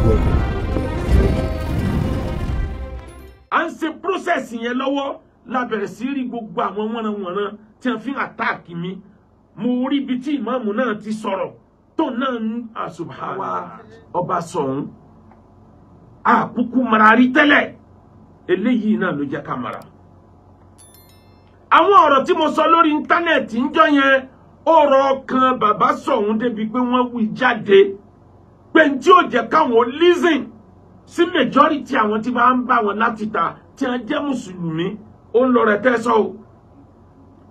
Welcome. À ń ṣe process yẹn lọ́wọ́ la bẹ̀rẹ̀ sí rí gbogbo àwọn wọ́nranwọ̀nran tí wọ́n fi ń attack mi. Mo rí ibi tí ìmáàmù náà ti sọ̀rọ̀ tó náà ń àṣùbáwá ọba sọ̀hún. Àkúkú mara rí tẹ́lẹ̀, eléyìí náà ló jẹ́ ká mara. Àwọn ọ̀rọ̀ tí mo sọ lórí íńtánẹ́ẹ̀tì ń jọ yẹn, ọ̀rọ̀ kan bàbá sọ̀hún débi pé wọ́n wí jáde pé n tí ó jẹ́ káwọn listen sí majority àwọn tí bá ń bá wọn láti ta tí wọ́n jẹ́ mùsùlùmí, ó ń lọ rẹ̀ tẹ́sán o.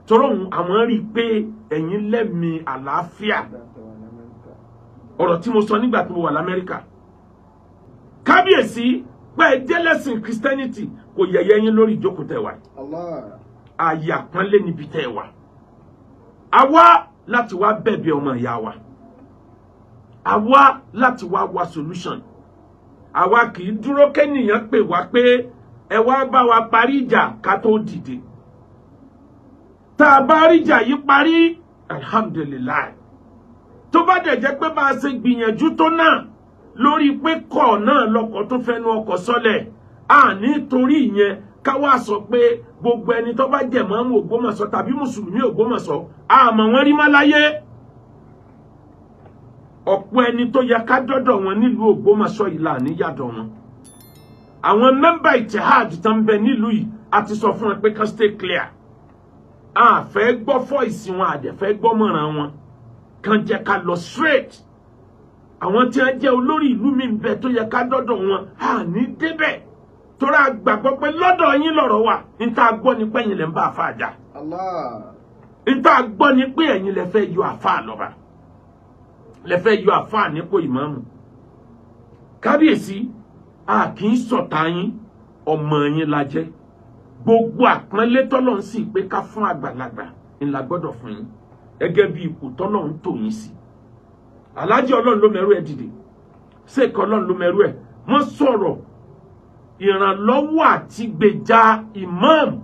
Tọ́rọ̀ òun àwọn rí i pé ẹ̀yin lẹ́mìí àlàáfíà. Ọ̀rọ̀ tí mo sọ nígbà tí mo wà l'Amẹ́ríkà. Kábíyèsí pé ẹ jẹ́ lẹ́sìn Christianity kò yẹ̀yẹ́ yín lórí ìjókòó tẹ́ wà. Ààyè àpọ́nlé níbi tẹ́ wà. A wá láti wá bẹ̀bẹ̀ ọmọ ìyá wa. A wá láti wá wá solution. Àwa kì í dúró kẹ́nìyàn pè wá pé ẹ wá bá wa parí ìjà ká tó dìde. Tá a bá rí ìjà yìí parí, alhamdulillah. Tó bá dẹ̀ jẹ́ pé bá a ṣe gbìyànjú tó náà lórí pé kọ̀ náà lọkọ̀ tó fẹnu ọkọ̀ sọlẹ̀, à nítorí ìyẹn ká wá sọ pé gbogbo ẹni tó bá jẹ̀ mọ́mú Ògbómọ̀ṣọ́ tàbí mùsùlùmí Ògbómọ̀ṣọ́, àmọ́ wọ́n rí má láyé. Ọ̀pọ̀ ẹni tó yẹ ká dọ́dọ̀ wọn nílùú Ògbómọ̀ṣọ́ yìí là ní yàdọ̀ wọn. Àwọn mẹ́mbà Ittihad tó ń bẹ nílùú yìí a ti sọ fún wọn pé kán stay clear. A fẹ́ gbọ́ fọ́ìsì wọn, a dẹ̀ fẹ́ gbọ́ mọ̀ràn wọn. Kán jẹ́ ká lọ straight. Àwọn tí wọ́n jẹ́ olórí ìlú mi ń bẹ tó yẹ ká dọ́dọ̀ wọn, a ní débẹ̀. Torí a gbàgbọ́ pé lọ́dọ̀ yín lọ̀rọ̀ wà, n tá a gbọ́ ni pé ẹ̀yin lẹ ń bá àfáà jà. N tá a gbọ́ ni pé ẹ̀yin lẹ fẹ́ yọ àfáà lọ́ba. Lẹ fẹ́ yọ àfáà nípò ìmáàmù. Kábíyèsí, a kì í sọ̀tá yín, ọmọ yín la jẹ́. Gbogbo àpọ́nlé tọ́lọ́ ń sì pé ká fún àgbàlagbà ńlá gbọ́dọ̀ fún yín. Gẹ́gẹ́ bí ipò tọ́lọ́ ń tò yín sí. Àlájì Ọlọ́run ló mẹ́rú ẹ̀ dìde. Ṣèkọ́ Ọlọ́run ló mẹ́rú ẹ̀. Wọ́n sọ̀rọ̀ ìrànlọ́wọ́ àti gbèjà ìmáàmù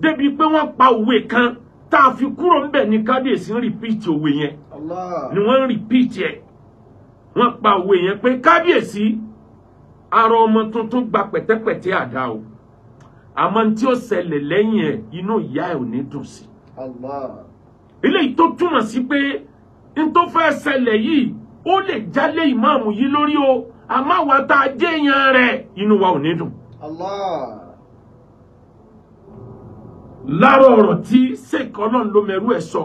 débi pé wọ́n pa òwe kan tá a fi kúrò ńbẹ̀ ní kábíyèsí ń rìpíìtì òwe yẹn. Ni wọ́n ń rìpíìtì ẹ̀. Wọ́n pa òwe yẹn pé kábíyèsí ara ọmọ tuntun gba pẹ̀tẹ́pẹ̀tẹ́ àdá o. Àmọ́ tí ó ṣẹlẹ̀ lẹ́yìn ẹ̀ inú ìyá ẹ̀ ò ní dùn sí. Eléyìí tó túmọ̀ sí pé n tó fẹ́ ṣẹlẹ̀ yìí ó lè jálé ìmáàmù yìí lórí o, àmọ́ àwa tá a jẹ́ èèyàn rẹ̀ inú wa ò ní dùn. Lára ọ̀rọ̀ tí Ṣèkọ́ Ọlọ́run ló mẹ́rú ẹ̀ sọ,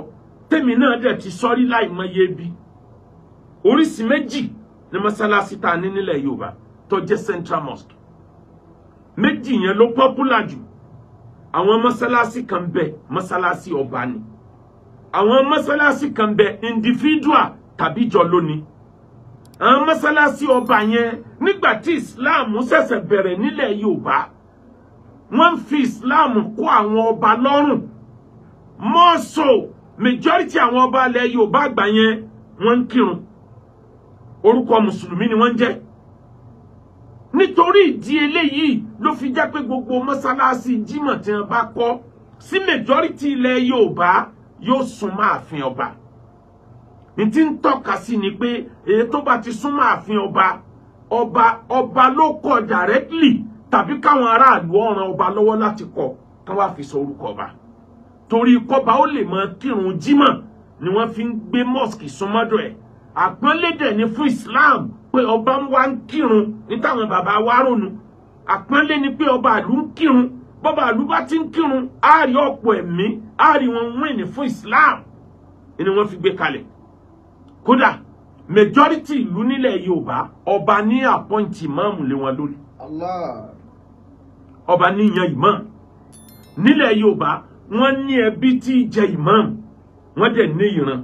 tèmi náà dẹ̀ ti sọ́rí láìmọye bí. Oríṣi méjì ní mọ́sálásí tá a ní nílẹ̀ Yorùbá tó jẹ́ Central Mosque. Méjì yẹn ló popular jù. Àwọn mọ́sálásí kan bẹ, mọ́sálásí ọba ni. Àwọn mọ́sálásí kan bẹ individual tàbí jọ lónìí. Àwọn mọ́sálásí ọba yẹn nígbà tí Islam ṣẹ̀ṣẹ̀ bẹ̀rẹ̀ nílẹ̀ Yorùbá, wọ́n fi Islam kó àwọn ọba lọ́rùn. More so, majority àwọn ọba ilẹ̀ Yorùbá àgbà yẹn wọ́n ń kírun. Orúkọ mùsùlùmí ni wọ́n ń jẹ́. Nítorí ìdí eléyìí ló fi jẹ́ pé gbogbo mọ́sálásí Jímọ̀ tí wọ́n bá kọ́ sí majority ilẹ̀ Yorùbá yóò súnmọ́ ààfin ọba. Ní tí ń tọ́ka sí ni pé èyí tó bá ti súnmọ́ ààfin ọba, ọba ló kọ́ directly tàbí káwọn aráàlú ọ̀ràn ọba lọ́wọ́ láti kọ́ kán wá fi sọ orúkọ ọba. Torí kọ́ba ó lè máa kírun Jímọ̀ ni wọ́n fi ń gbé mosque súnmọ́dọ̀ ẹ̀. Àpọ́nlé dẹ̀ ni fún Islam pé ọba ń wá ń kírun ní táwọn bàbá wa rónu. Àpọ́nlé ni pé ọba àlú ń kírun. Bọ́ba àlú bá ti ń kírun, á rí ọ̀pọ̀ ẹ̀mí, á rí wọn wíìnì fún Islam ni wọ́n fi gbé kalẹ̀. Kódà majority ìlú nílẹ̀ Yorùbá ọba ní àpọ́ǹtì ìmáàmù lé wọn lórí. Ọba ní yan ìmáàmù. Nílẹ̀ Yorùbá wọ́n ní ẹbí tí í jẹ ìmáàmù, wọ́n dẹ̀ ní ìran.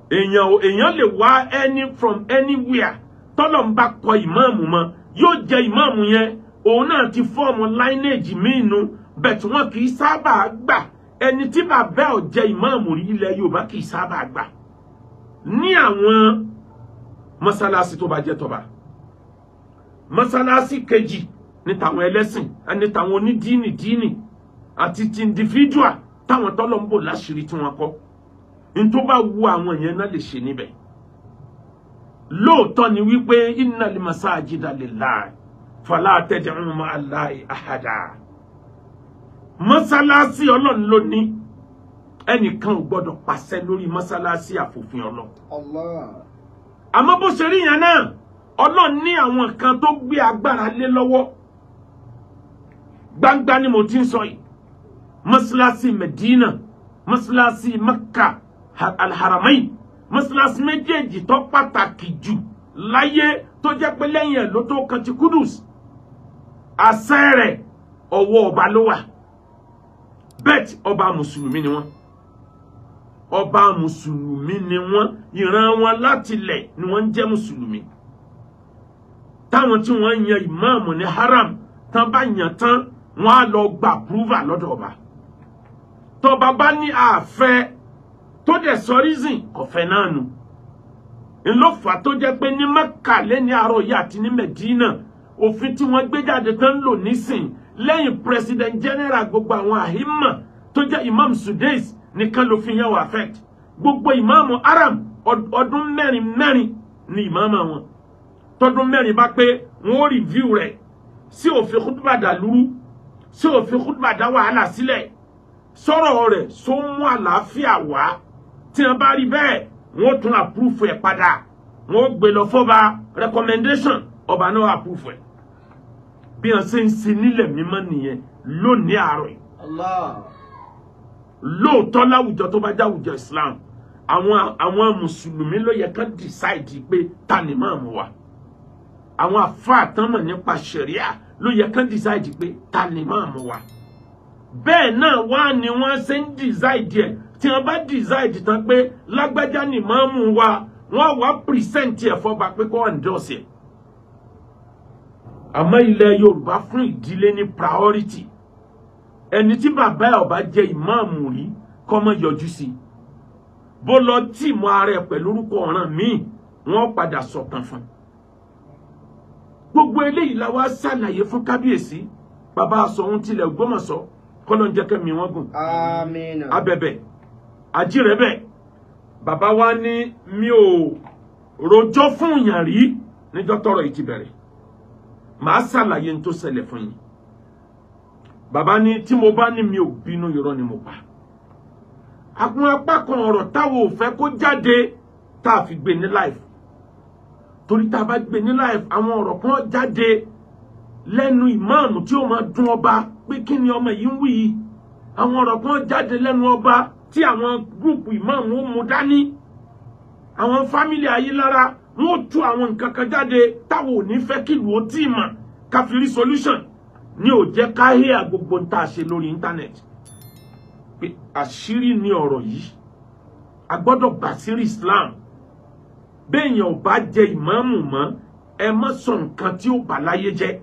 Èèyàn lè wá any from anywhere tọ́lọ̀ ń bá kọ ìmáàmù mọ́, yóò jẹ ìmáàmù yẹn. Òun náà ti fọ́ọ̀mù lineage míì nu, bẹ̀tù wọn kì í sábà gbà. Ẹni tí bàbá ò jẹ ìmáàmù rí ilẹ̀ Yorùbá kì í sábà gbà. Ní àwọn mọ́sálásí tó bá jẹ́ tọba, mọ́sálásí kejì ní tàwọn ẹlẹ́sìn, ní tàwọn onídíìnì díìnì àti ti individual táwọn tọ́lọ̀ ń bò láṣìírí tí wọ́n kọ́. Ní tó bá wu àwọn yẹn náà lè ṣe níbẹ̀. Lóòótọ́ ni wípé innal masajida lillahi fala tad'u ma'a Allahi ahada. Mọ́sálásí Ọlọ́run ló ní, ẹnìkan ò gbọ́dọ̀ pàṣẹ lórí mọ́sálásí àfòfin Ọlọ́run. Àmọ́ bó ṣe rí yẹn náà, Ọlọ́run ní àwọn kan tó gbé agbára lé lọ́wọ́. Gbangba ni mo ti ń sọ yìí. Mọ́sálásí Medina, mọ́sálásí Mecca, Al-Haramain, mọ́sálásí méjèèjì tó pàtàkì jù láyé tó jẹ́ pé lẹ́yìn ẹ̀ ló tó kan ti Kudus. Àṣẹ rẹ̀ ọwọ́ ọba ló wà. Bẹ́ẹ̀ ọba mùsùlùmí ni wọ́n. Ọba mùsùlùmí ni wọ́n. Ìran wọn láti ilẹ̀ ni wọ́n ń jẹ́ mùsùlùmí. Táwọn tí wọ́n yan ìmáàmù ní haram tán bá yàn tán, wọ́n á lọ gba approval lọ́dọ̀ ọba. Tọba bá ní àfẹ́ tó dẹ̀ sọ reason kọ̀fẹ́ náà nù. Ńlọ́fà tó jẹ́ pé ní Mẹ́kà lẹ́ni àárọ̀ yìí àti ní Mẹ̀dínà, òfin tí wọ́n gbé jáde tán ń lò nísìn lẹ́yìn president general gbogbo àwọn àhímà tó jẹ́ Imam Sudais nìkan ló fi yẹn wà affect. Gbogbo ìmáàmù haram ọdún mẹ́rin mẹ́rin ni ìmáàmù àwọn. Tọdún mẹ́rin bá pé wọ́n ó review rẹ̀ sí òfin khutba dàlúrú, sí òfin khutba dá wàhálà sílẹ̀, sọ̀rọ̀ rẹ̀ só mú àlàáfíà wá. Tí wọ́n bá rí bẹ́ẹ̀, wọ́n tún approve ẹ̀ padà, wọ́n gbé lọ fọ́ba recommendation, ọba náà approve ẹ̀. Bí wọ́n ṣe ń ṣe nílẹ̀ mímọ́ nìyẹn lónìí àárọ̀ yìí. Lóòótọ́ láwùjọ tó bá jáwùjọ Islam, àwọn mùsùlùmí ló yẹ kán decide pé ta ni máàmù wa. Àwọn àfáà tán mọ̀ nípa ṣẹ̀ríà ló yẹ kán decide pé ta ni máàmù wa. Bẹ́ẹ̀ náà wá ni wọ́n ṣe ń decide ẹ̀. Tí wọ́n bá decide tán pé lágbájá ni máàmù wa, wọ́n wá present ẹ̀ fọba pé kó endorse ẹ̀. Àmọ́ ilẹ̀ Yorùbá fún ìdílé ní priority. Ẹni tí bàbá ẹ̀ ọba jẹ́ ìmáàmù rí kó má yọjú sí. Bó lọ tì mọ́ ara ẹ̀ pẹ̀lú orúkọ ọ̀ràn míì, wọ́n padà sọ̀tàn fún. Gbogbo eléyìí la wá ṣàlàyé fún kábíyèsí. Bàbá sọ ohun tilẹ̀ Ògbómọ̀ṣọ́, kọ́lọ́ ń jẹ́ kẹ́mi wọ́n gùn. Àmín. Abẹ̀bẹ̀, àjírẹ́bẹ̀, bàbá wa ní mi ò rojọ́ fún yàn rí níjọ́ tọ́rọ̀ yìí ti bẹ̀rẹ̀. Màá ṣàlàyé ní tó ṣẹlẹ̀ fún yín. Bàbá ní tí mo bá ní mi ò bínú, irọ́ ni mo pa. Àwọn apá kan ọ̀rọ̀ táwọn ò fẹ́ kó jáde tá a fi gbé ní life. Torí tá a bá gbé ní life, àwọn ọ̀rọ̀ kan jáde lẹ́nu ìmáàmù tí ó máa dùn ọba pé kí ni ọmọ yìí ń wí yìí. Àwọn ọ̀rọ̀ kan jáde lẹ́nu ọba tí àwọn gúrùpù ìmáàmù ó mú dání. Àwọn fámìlì Ayílára wọ́n ó tú àwọn nǹkan kan jáde táwọn ò ní fẹ́ kí ìlú ó tì mà ká fi rí solution. Ní ò jẹ́ ká híà gbogbo ń tá a ṣe lórí íńtánẹ́ẹ̀tì. Pé àṣírí ni ọ̀rọ̀ yìí. A gbọ́dọ̀ gbàsírí Islam. Béèyàn ò bá jẹ ìmáàmù mọ́, ẹ má sọ nǹkan tí ó bà láyé jẹ́.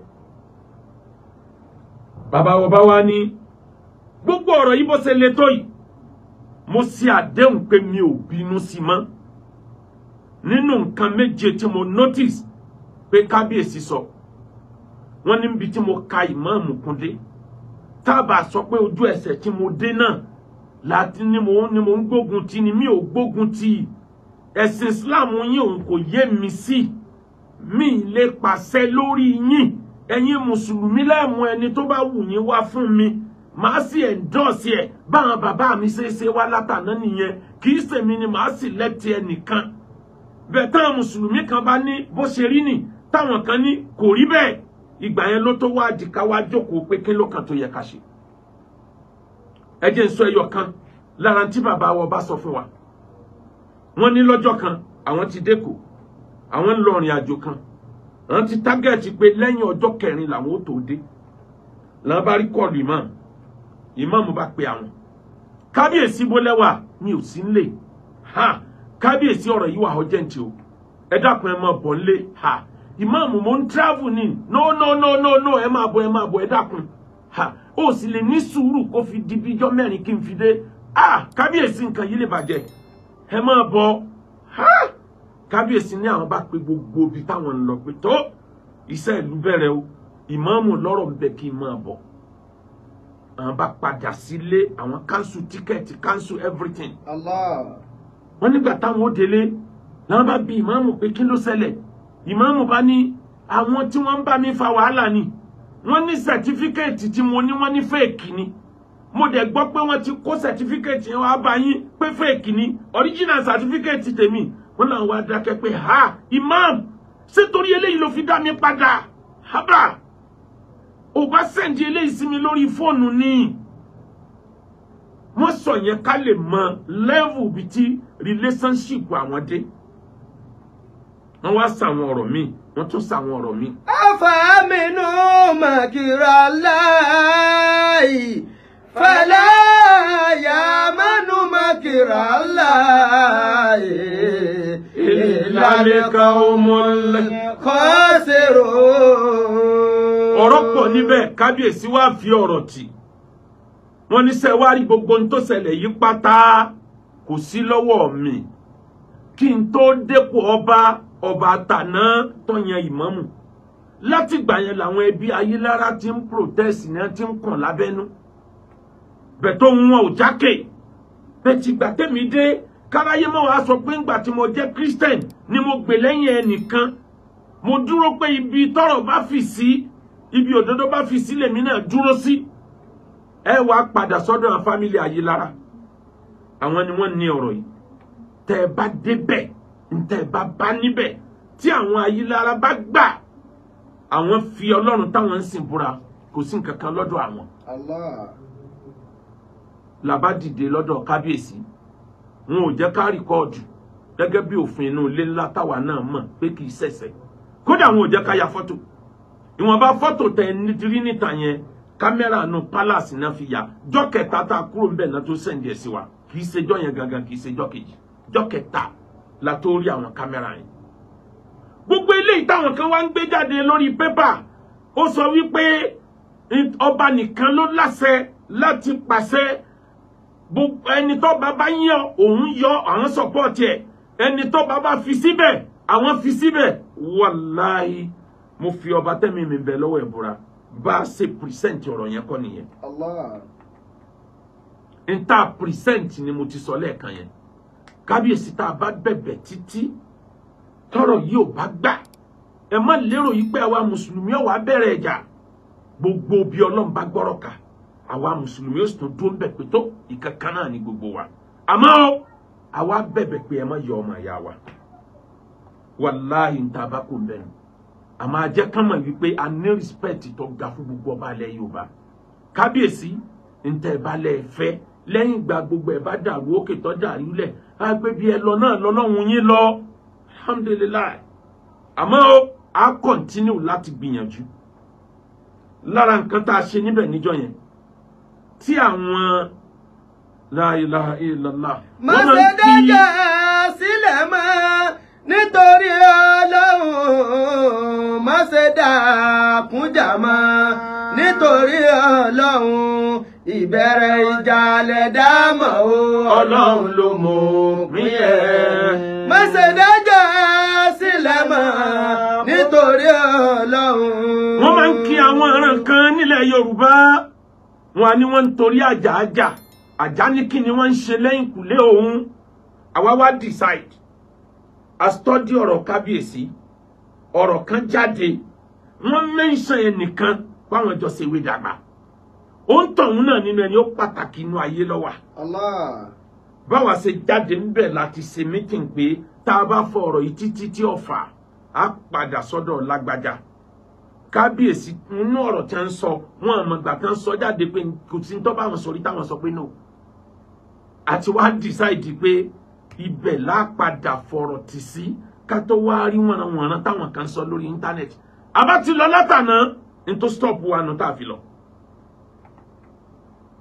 Bàbá wa bá wá ní gbogbo ọ̀rọ̀ yìí bó ṣe le tó yìí, mo ṣe àdéhùn pé mi ò bínú sí mọ́. Nínú nǹkan méje tí mo notice pé kábíyèsí sọ, wọ́n níbi tí mo ka ìmáàmù kúndé. Tábà sọ pé ojú ẹsẹ̀ tí mo dé náà láti ni mo ń gbógun ti ni mi ò gbógun ti. Ẹ̀sìn Islam yín òun kò yé mi sí. Mi lè pàṣẹ lórí yín. Ẹ̀yin mùsùlùmí lẹ́mú ẹni tó bá wù yín wá fún mi. Màá sì endorse ẹ̀ báwọn bàbá mi ṣe ṣe wá látàná nìyẹn. Kì í ṣèmi ni màá sì lẹ́tì ẹnìkan. Bẹ́ẹ̀ táwọn mùsùlùmí kan bá ní bó ṣe rí nì, táwọn kan ní kò rí bẹ́ẹ̀. Ìgbà yẹn ló tó wá di ká wá jókòó pé kí ló kàn tó yẹ ká ṣe. Ẹ jẹ́ n sọ ẹyọ kan lára tí bàbá wa bá sọ fún wa. Wọ́n ní lọ́jọ́ kan àwọn ti dẹ́kọ̀, àwọn ń lọ ìrìn àjò kan. Àwọn ti tágẹ́ẹ̀tì pé lẹ́yìn ọjọ́ kẹrin làwọn ó tó dé. Làwọn bá rí kọ́ọ̀lù ìmáàmù. Ìmáàmù bá pe àwọn. Kábíyèsí bó lẹ́wà mi ò sí nílé. Ha! Kábíyèsí ọ̀rọ̀ yìí wà urgent o. Ẹ dákun ẹ máa bọ̀ nílé. Ha! Ìmáàmù mo ń travel ni. No no no no no, ẹ máa bọ̀ ẹ máa bọ̀ ẹ dákun. Ha! Ó sì lè ní sùúrù kó fi di bíjọ́ mẹ́rin kí n fi dé. Ah! Kábíyèsí nǹkan yìí lè bàjẹ́. Ẹ máa bọ̀. Ha! Kábíyèsí ní àwọn bá pe gbogbo ibi táwọn ń lọ pé tó iṣẹ́ ìlú bẹ̀rẹ̀ o. Ìmáàmù lọ́rọ̀ ń bẹ kí n máa bọ̀. Àwọn bá padà sílé, àwọn cancel ticket, cancel everything. Allah. Wọ́n nígbà táwọn ó délé, Làwọn bá bi ìmáàmù pé kí ló ṣẹlẹ̀. Ìmáàmù bá ní àwọn tí wọ́n ń bá mi fa wàhálà ni, wọ́n ní sẹtífíkẹ́ẹ̀tì tí mo ní, wọ́n ní fẹ́ẹ̀kì ni. Mo dẹ̀ gbọ́ pé wọ́n ti kó sẹtífíkẹ́ẹ̀tì yẹn wá bá yín pé fẹ́ẹ̀kì ni, original sẹtífíkẹ́ẹ̀tì tèmi. Wọ́n náà wá dákẹ́ pé ha, imam, ṣé torí eléyìí ló fi dá mi padà? Hábà, ò bá sẹ́ǹdì eléyìí sí mi lórí fóònù ni. Wọ́n sọ yẹn ká lè mọ level bíi ti relationship àwọn dé. Wọ́n wá sàwọn ọ̀rọ̀ míì, wọ́n tún sàwọn ọ̀rọ̀ míì. Afaminu makirallahi fala yamanu makirallahi illal qawmul khasirun. Ọ̀rọ̀ pọ̀ níbẹ̀, kábíyèsí wá fi ọ̀rọ̀ tì. Wọ́n ní ṣé wá rí gbogbo ohun tó ṣẹlẹ̀ yìí pátá kò sí lọ́wọ́ mi. Kí n tó dépò ọba, ọba àtàná tó yan ìmáàmù. Látìgbà yẹn làwọn ẹbí Ayélára ti ń protest ní ti ń kàn lábẹ́nú. Bẹ̀ tó ń wọn ò jákè. Bẹ́ẹ̀ ti gbà tẹ́mi dé, káráyé mọ́ wàá sọ pé ńgbà tí mo jẹ́ Christian ni mo gbè lẹ́yìn ẹnìkan. Mo dúró pé ibi tọ́rọ̀ bá fi sí, ibi òdodo bá fi sí lèmi náà dúró sí. Ẹ wá padà sọ́dọ̀ àwọn fámìlì Ayélára. Àwọn ni wọ́n ní ọ̀rọ̀ yìí. Tẹ́ ẹ bá débẹ̀, ntẹ́ ẹ bá bá níbẹ̀, tí àwọn Ayélára bá gbà, àwọn fi Ọlọ́run táwọn ń sìn búra, kò sí nǹkan kan lọ́dọ̀ àwọn. Allah. Làbá dìde lọ́dọ̀ kábíyèsí. Wọn ò jẹ́ ká rìkọ́ọ̀dù gẹ́gẹ́ bí òfin inú ilé ńlá táwa náà mọ̀ pé kì í ṣẹ̀ṣẹ̀. Kódà wọn ò jẹ́ ká ya fọ́tò. Ìwọ̀nba fọ́tò tẹ rí níta yẹn, kámẹ́rà nu palace náà fi yà. Jọ́ kẹta tá a kúrò ńbẹ̀ náà tó sẹ̀ǹdì ẹ̀ sí wa. Kì í ṣe jọ́ yẹn gangan, kì í ṣe jọ́ kejì. Jọ́ kẹta la tó rí àwọn kámẹ́rà yẹn. Gbogbo eléyìí táwọn kan wá ń gbé jáde lórí pépà, ó sọ wípé ọba nìkan ló láṣẹ láti pàṣẹ. Ẹni tó bá bá yàn òun yọ, àwọn sọpọ́ọ̀tì ẹ̀. Ẹni tó bá bá fi síbẹ̀, àwọn fi síbẹ̀. Wàláhì, mo fi ọba tẹ́mi mi bẹ̀ lọ́wọ́ ẹ̀ búra. Bá a ṣe pìrìsẹ́ǹtì ọ̀rọ̀ yẹn kọ́ nìyẹn. Allah. N tá pìrìsẹ́ǹtì ni mo ti sọ lẹ́ẹ̀kan yẹn. Kábíyèsí, tá a bá bẹ̀bẹ̀ títí tọ́rọ̀ yìí ò bá gbà, ẹ má lérò yìí pé àwa mùsùlùmí ó wá bẹ̀rẹ̀ ẹ̀jà. Gbogbo bí Ọlọ́run bá gbọ́rọ̀ ká, àwa mùsùlùmí ó sì tún dúró ń bẹ̀ pé tó ìkankan náà ni gbogbo wa. Àmọ́ o, àwa bẹ̀bẹ̀ pé ẹ má yọ ọmọ ìyá wa. Wàláhì, ń tá a bá kó ń bẹ̀rù. Àmọ́ a jẹ́ kán mọ̀ wípé a ní respect tó ga fún gbogbo ọba ilẹ̀ Yorùbá. Kábíyèsí, ń tẹ́ ẹ bá lẹ̀ fẹ́ lẹ́yìn ìgbà gbogbo ẹ̀ bá dàrú òkè tó dàrú lẹ̀, á gbé bí ẹ lọ náà lọ́lọ́run yín lọ. Alhamdulillahi. Àmọ́ o, a continue láti gbìyànjú. Lára nǹkan tá a ṣe níbẹ̀ níjọ́ yẹn, tí àwọn la ilaha illallah. Má ṣe dájà sílẹ̀ mọ́ nítorí Ọlọ́run, má ṣe dàkúnjà mọ́ nítorí Ọlọ́run, ìbẹ̀rẹ̀ ìjà lẹ̀dá mọ̀ o, Ọlọ́run ló mọ̀ mí ẹ̀. Má ṣe dájà sílẹ̀ mọ́ nítorí Ọlọ́run. Wọ́n máa ń kí àwọn ìran kan nílẹ̀ Yorùbá, wọn á ní wọ́n ń torí àjà àjà àjà ní kí ni wọ́n ń ṣe lẹ́yìn kùlé òun. Àwa wá decide, a study ọ̀rọ̀ kábíyèsí, ọ̀rọ̀ kan jáde, wọ́n mention ẹnìkan báwọn jọ ṣe ìwé dàgbà. Ó ń tọ̀hún náà nínú ẹni ó pàtàkì inú ayé lọ́wà. Allah. Báwa ṣe jáde ń bẹ̀ láti ṣe meeting pé tá a bá fọ ọ̀rọ̀ yìí títí tí ọ̀fà á padà sọ́dọ̀ lágbájá. Kábíyèsí, nínú ọ̀rọ̀ tí wọ́n ń sọ, wọn àmọ̀gbà tí wọ́n sọ jáde pé kò sí tó bá wọn sọ rí táwọn sọ pé no. Àti wá decide pé ibẹ̀ lápadà fọ̀rọ̀ tì sí ká tó wá rí wọ̀nranwọ̀nran táwọn kan sọ lórí íńtánẹ́ẹ̀tì. Àbá ti lọ látàná ní tó stop wa nù tá a fi lọ.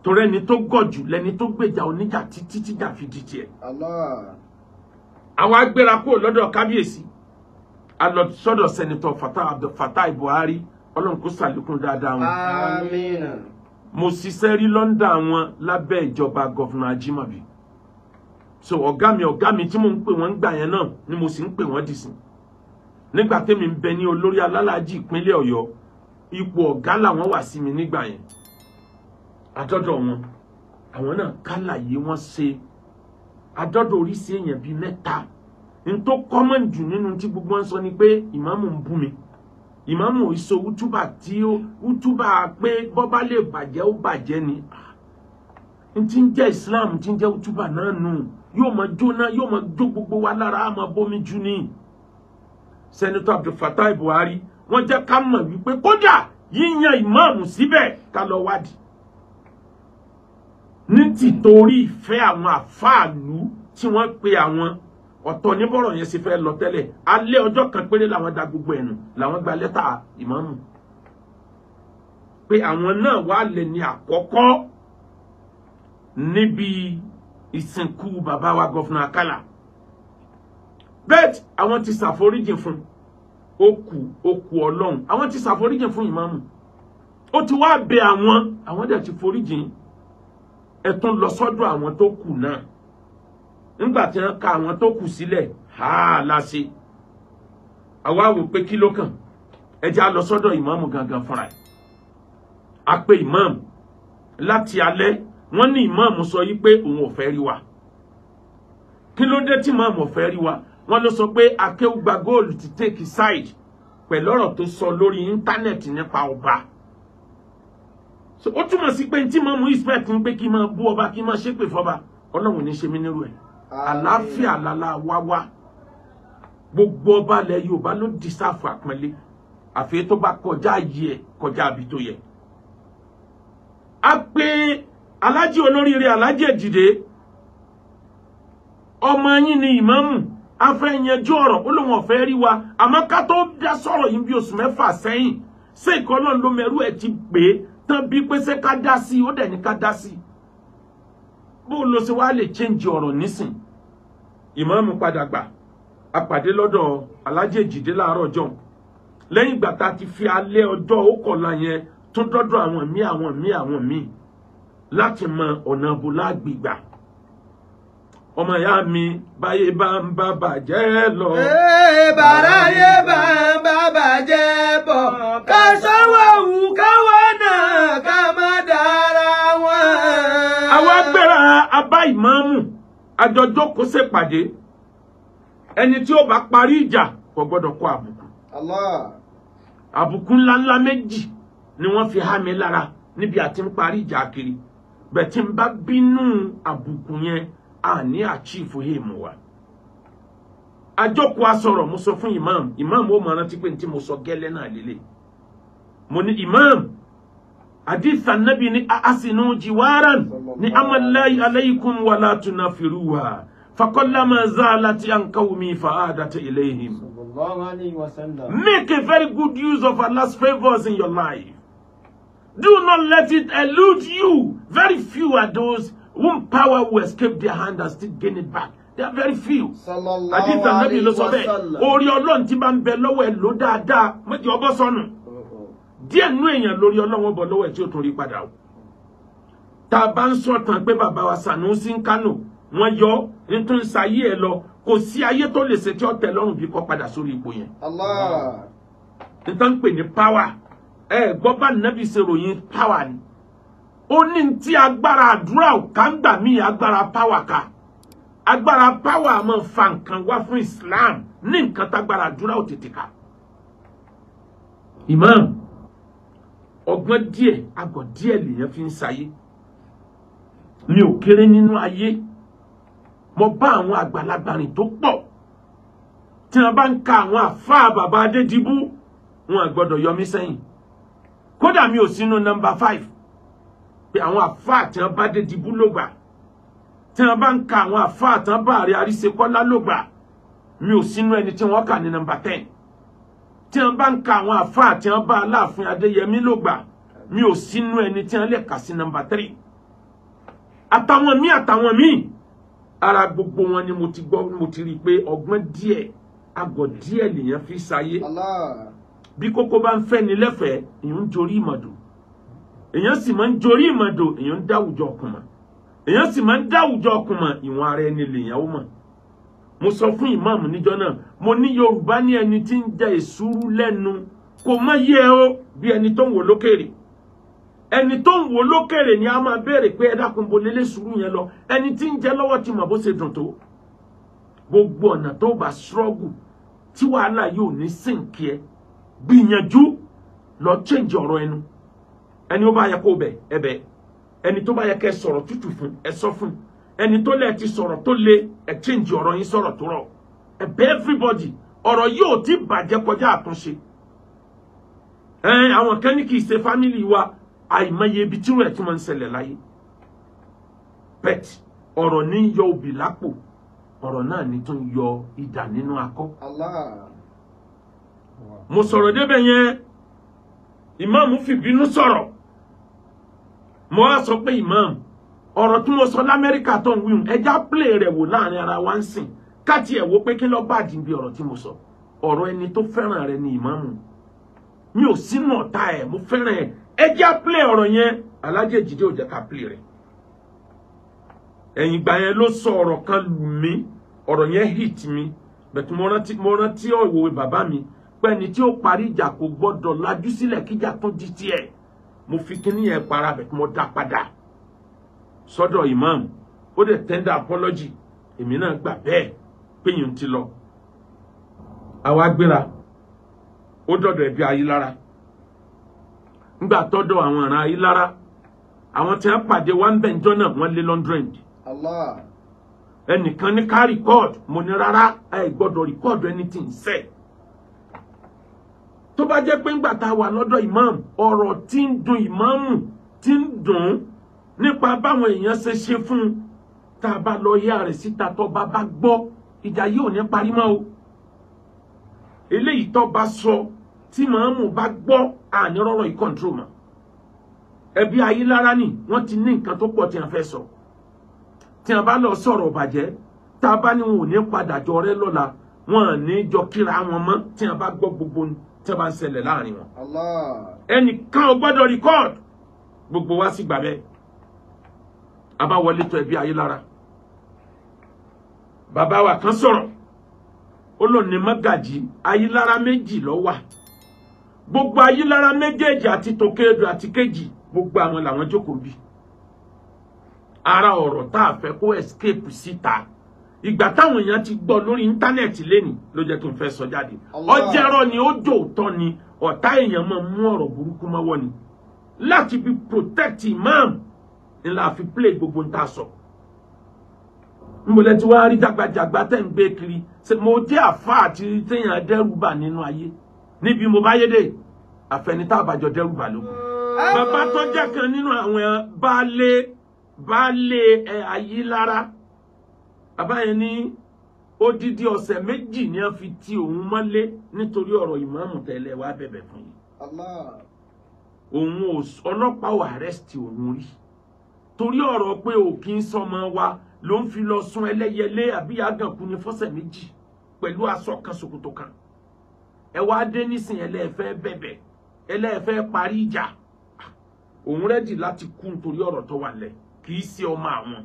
Torí ẹni tó gọ̀ jù lẹni tó gbèjà oníjà títí tíjà fi di tiẹ̀. Allah. Àwọn agbéra kúrò lọ́dọ̀ kábíyèsí, a lọ sọ́dọ̀ Senator Fatai Abdul Fatai Buhari. Ọlọ́run kó ṣàlékún dáadáa wọn. Àmín. Mo ṣiṣẹ́ rí London wọn lábẹ́ ìjọba Governor Ajimobi. So ọ̀gá mi tí mò ń pè wọ́n ń gbà yẹn náà ni mo sì ń pè wọ́n dìsìn. Nígbà tẹ́mi ń bẹ ní olórí alálàájì ìpínlẹ̀ Ọ̀yọ́, ipò ọ̀gá làwọn wà sí mi nígbà yẹn. Àdọ́dọ̀ wọn, àwọn náà kálàyé wọn ṣe. Àdọ́dọ̀ oríṣi èèyàn bíi mẹ́ta. N tó common jù nínú tí gbogbo wọn sọ ni pé ìmáàmù ń bú mi. Ìmáàmù ìsọ útúbà tí ó útúbà pé bọ́bá lè bàjẹ́ ó bàjẹ́ ni. N tí ń jẹ́ Islam tí ń jẹ́ útúbà náà nù. Yóò máa jóná, yóò máa jó gbogbo wa lára, á máa bómi jù ni. Senator Abdul Fatai Buhari, wọ́n jẹ́ ká mọ̀ wípé kódà yíyan ìmáàmù síbẹ̀ ká lọ wádìí. Ní tìtorí ìfẹ́ àwọn àfáàlú tí wọ́n pe àwọn ọ̀tọ̀ níbọ̀rọ̀ yẹn sì fẹ́ lọ tẹ́lẹ̀. Alẹ́ ọjọ́ kan péré làwọn da gbogbo ẹ̀nù làwọn gba lẹ́tà ìmáàmù. Pé àwọn náà wà lè ní àkọ́kọ́ níbi ìsìnkú bàbá wa Gọ́fúnà Akálà. Bẹ́ẹ̀ àwọn ti ṣàforíjì fún ó kù Ọlọ́run. Àwọn ti ṣàforíjì fún ìmáàmù. Ó ti wá bẹ àwọn, àwọn dẹ̀ ti foríjì. Ẹ tún lọ sọ́dọ̀ àwọn tó kù náà. Nígbà tí wọ́n ka àwọn tó kù sílẹ̀, ha láṣẹ. Àwa wò pé kí ló kàn. Ẹ jẹ́ á lọ sọ́dọ̀ ìmáàmù gangan fúnra ẹ̀. A pe ìmáàmù láti alẹ́, wọ́n ní ìmáàmù sọ yí pé òun ò fẹ́ rí wa. Kí ló dé tí ìmáàmù ò fẹ́ rí wa? Wọ́n ló sọ pé Akéwùgbà Gold ti take side pẹ̀lú ọ̀rọ̀ tó sọ lórí íńtánẹ̀tì nípa ọba. So ó túmọ̀ sí pé tí ìmáàmù expect ń pé kí n máa bú ọba, kí n máa ṣépè fọba, Ọlọ́run ní ṣe mí nírú ẹ̀. Àlàáfíà lálá wá wá. Gbogbo ọba ilẹ̀ Yorùbá ló dìsáfù àpọ́nlé. Àfi tó bá kọjá ayé ẹ̀, kọjá àbí tó yẹ. A pé Aláàjì olóríire Aláàjì Èjìdé, ọmọ yín ni ìmáàmù, a fẹ́ yanjú ọ̀rọ̀, ó lóun ọ̀fẹ́ rí wa, àmọ́ ká tó dá sọ̀rọ̀ yìí bí oṣù mẹ́fà sẹ́yìn, ṣé ìkọ́ náà ló mẹ́rú ẹ̀ ti pè é tán bí pé ṣé ká dá sí i, ó dẹ̀ ní ká dá sí i. Bó ló ṣe wá lè change ọ̀rọ̀ nísìn? Ìmáàmù padà gbà, a pàdé lọ́dọ̀ Aláàjì Èjìdé láàárọ̀ ọjọ́. Lẹ́yìn ìgbà tá a ti fi alẹ́ ọjọ́ ókọ̀ọ̀la yẹn tún dọ́dọ̀ àwọn míì àwọn míì àwọn míì láti mọ ọ̀nà bó lágbègbà. Ọmọ ìyá mi báyé bá ń bá bàjẹ́ lọ. Bàráyé bá ń bá bàjẹ́ bọ̀, ká ṣọwọ́ wù káwọ́ náà ká má dára wọn. Àwa gbéra abá ìmáàmù, àjọjọ́ kó ṣèpàdé. Ẹni tí ó bá parí ìjà kò gbọ́dọ̀ kó àbùkù. Allah. Àbùkù ńláńlá méjì ni wọ́n fi há mi lára níbi àti ń parí ìjà kiri. Bẹ́ẹ̀ tí ń bá bínú àbùkù yẹn, a ní àchífù èèmù wa. Àjọkù asọ̀rọ̀ mo sọ fún ìmáàmù, ìmáàmù ó mọ̀ rántí pé tí mo sọ gẹ́lẹ́ náà lélẹ̀. Mo ní ìmáàmù, hadith Ànábì ní asinu jiwaran ní amallahi alaykum wala tunafiruha faqallama zalati an qawmi fa'adat ilayhim. Sallallahu alayhi wa sallam. Make a very good use of Allah's favors in your life. Do not let it elude you. Very few are those whom power will escape their hand and still gain it back. They are very few. Sallallahu Hadith Ànábì ló sọ alayhi wa bẹ́ẹ̀. sallam. Orí Ọlọ́run tí bá ń bẹ lọ́wọ́ ẹ̀ ló dáadáa, méjì ọbọ̀ sọnù. Díẹ̀ nú èèyàn lórí Ọlọ́run bọ̀ lọ́wọ́ ẹ̀ tí ó tún rí padà o. Tá a bá ń sọ̀tàn pé bàbá wa Sanusi ń Kánò, wọ́n yọ nítorí sayé ẹ̀ lọ, kò sí ayé tó lè ṣe tí ó tẹ́ lọ́rùn bí kó padà sórí ipò yẹn. Allah. Nítorí ń pè ní power. Ẹ gbọ́ bá Nábì ṣe ròyìn power ni. Ó ní tí agbára àdúrà ò ká ń gbà mí agbára power ká. Agbára power máa fa nǹkan wá fún Islam ní nǹkan tágbára àdúrà ò tètè ká. Imam, ọgbọ́n díẹ̀, agọ̀ díẹ̀ lèèyàn fi ń sayé. Mi ò kéré nínú ayé. Mo bá àwọn àgbàlagbà rìn tó pọ̀. Tí wọ́n bá ń ka àwọn àfáà bàbá Adédìbú, wọn gbọ́dọ̀ yọ mí sẹ́yìn. Kódà mi ò sínú nọ́mbà 5. Pé àwọn àfáà tí wọ́n bá Adédìbú ló gbà. Tí wọ́n bá ń ka àwọn àfáà tí wọ́n bá Ààrẹ Àríṣekọ́lá ló gbà. Mi ò sínú ẹni tí wọ́n kà ní nọ́mbà 10. Tí wọ́n bá ń ka àwọn àfáà tí wọ́n bá Aláàfin Adéyẹmí ló gbà. Mi ò sínú ẹni tí wọ́n lè kà sí nọ́mbà 3. Àtàwọn míì ara gbogbo wọn ni mo ti gbọ́, mo ti rí i pé ọgbọ́n díẹ̀, agọ̀ díẹ̀ lèèyàn fi ṣayé. Allah. Bí kókó bá ń fẹ́ ni lẹ́fẹ̀ẹ́, èèyàn ń jorí ìmọ̀dò. Èèyàn sì máa ń jorí ìmọ̀dò, èèyàn ń dáwùjọ ọkùn mọ̀. Èèyàn sì máa ń dáwùjọ ọkùn mọ̀, ìwọ̀n ara ẹni lèèyàn ó mọ̀. Mo sọ fún ìmáàmù níjọ́ náà, mo ní Yorùbá ní ẹni tí ń jẹ èsúrú lẹ́nu, kò mọ̀ yẹ o bí ẹni tó ń wò lókèrè. Ẹni tó ń wò lókèrè ni a máa béèrè pé ẹ dákun bo lélé sùúrù yẹn lọ. Ẹni tí ń jẹ lọ́wọ́ ti mọ̀ bó ṣe dùn tó. Gbogbo ọ̀nà tó bá struggle tí wàhálà yóò ní sìnkì ẹ, gbìyànjú lọ change ọ̀rọ̀ ẹnu. Ẹni ó bá yẹ kó bẹ̀ ẹ bẹ̀, ẹni tó bá yẹ kẹ́ sọ̀rọ̀ tútù fún ẹ sọ fún, ẹni tó lẹ̀ ti sọ̀rọ̀ tó le ẹ change ọ̀rọ̀ yín sọ̀rọ̀ tó rọ̀. Ẹ bẹ̀ everybody. Ọ̀rọ̀ yóò ti bàjẹ́ kọjá àtúnṣe. Àwọn kan ní kì í ṣe family wa, àìmọye ibi tí rẹ̀ tí wọ́n ń ṣẹlẹ̀ láyé. Pet ọ̀rọ̀ ní yọ obì lápò, ọ̀rọ̀ náà ní tún yọ idà nínú akọ. Mo sọ̀rọ̀ débẹ̀ yẹn, ìmáàmù fìbínú sọ̀rọ̀. Mo wá sọ pé ìmáàmù, ọ̀rọ̀ tí mo sọ l'Amẹ́ríkà tó ń wíhun, ẹja play rẹ̀ wò láàrin ara wa ń sìn. Káti ẹ̀ wo pé kí ló bá dìbí ọ̀rọ̀ tí mo sọ. Ọ̀rọ̀ ẹni tó fẹ́ràn rẹ̀ ni ìmáàmù. Mi ò sínú ọ̀tá ẹ̀, mo fẹ́ràn ẹ̀. Ẹja play ọ̀rọ̀ yẹn, Alhaji Ejide ò jẹ́ ká play rẹ̀. Ẹ̀yìn ìgbà yẹn ló sọ ọ̀rọ̀ kan lù mí, ọ̀rọ̀ yẹn hit mi. Bẹ̀tù mo rántí òwe bàbá mi pé ẹni tí ó parí ìjà kò gbọ́dọ̀ lajú sílẹ̀ kíjà tó di tiẹ̀. Mo fi kíní yẹn para, bẹ̀tù mo dá padà sọ́dọ̀ ìmáàmù. Ó dẹ̀ tender apology, èmi náà gbà bẹ́ẹ̀ pé yìí ń ti lọ. Àwa gbéra, ó dọ̀dọ̀ ẹbí Ayílára. Ńgbà tọ́dọ̀ àwọn ará Ayílára, àwọn tí wọ́n pàdé wá ń bẹ̀ ńjọ́ náà wọ́n lé 100. Allah. Ẹnìkan ní ká record, mo ní rárá, ẹ gbọ́dọ̀ record anything sẹ́. Tó bá jẹ́ pé ńgbà tá a wà lọ́dọ̀ imam, ọ̀rọ̀ tí ń dùn ìmáàmù tí ń dùn nípa báwọn èèyàn ṣe ṣe fún un, tá a bá lọ yá rẹ̀ síta tó bá bá gbọ́, ìjà yìí ò ní parí mọ́ o. Eléyìí tó bá sọ tí màámù bá gbọ́, àní rọ́rọ̀ yìí control mọ́. Ẹbí Ayílára ni wọ́n ti ní nǹkan tó pọ̀ tí wọ́n fẹ́ sọ. Tí wọ́n bá lọ sọ̀rọ̀ bàjẹ́, tá a bá ní wọn ò ní padà jọ rẹ́ lọ́la, wọn ò ní jọ kíra wọn mọ́ tí wọ́n bá gbọ́ gbogbo tí wọ́n bá ń ṣẹlẹ̀ láàrin wọn. Ẹnìkan ò gbọ́dọ̀ record, gbogbo wa sì gbà bẹ́ẹ̀. A bá wọlé tó ẹbí Ayílára. Bàbá wa kan sọ̀rọ̀, ó lò ní mọ́gàjì Ayílára méjì ló wà. Gbogbo Ayílára méjèèjì àti tòkèdù àti kejì, gbogbo àwọn làwọn jókòó bí. Ara ọ̀rọ̀ tá a fẹ́ kó escape síta. Ìgbà táwọn èèyàn ti gbọ́ lórí íńtánẹ́ẹ̀tì lénìí ló jẹ́ kí n fẹ́ sọ jáde. Ọjẹ́rọ́ ni, ó jò tọ́ ni, ọ̀tá èèyàn máa mú ọ̀rọ̀ burúkú mọ́wọ́ ni. Láti fi protect imam ni la fi play gbogbo ń ta sọ. Nbọ̀lẹ́ tí wàá rí jàgbàjàgbà tẹ̀ ń gbé kiri. Mo jẹ́ àfa àti téèyàn dẹ́rùbà nínú ayé. Níbi mo bá yédè, àfẹnitá àbàjọ dẹ́rùbà lóko. Bàbá tó jẹ́ kan nínú àwọn baálé ẹ Ayílára. Bàbá yẹn ní odidi ọ̀sẹ̀ méjì ni wọ́n fi ti òun mọ́lé nítorí ọ̀rọ̀ ìmáàmù tẹ́lẹ̀ wá bẹ̀bẹ̀ fún yìí. Òun ọlọ́pàá ò arrest òun rí. Torí ọ̀rọ̀ pé ò kí ń sọmọ wa ló ń fi lọ sun ẹlẹ́yẹlé àbí àgànkú ní fọ́sẹ̀ méjì pẹ̀lú aṣọ kan ṣòkòtò kan. Ẹ wá dé nísìn ẹlẹ́ẹ̀fẹ́ bẹ̀bẹ̀, ẹlẹ́ẹ̀fẹ́ parí ìjà. Òun rẹ́dì láti kú nítorí ọ̀rọ̀ tó wà lẹ̀, kì í ṣe ọmọ àwọn.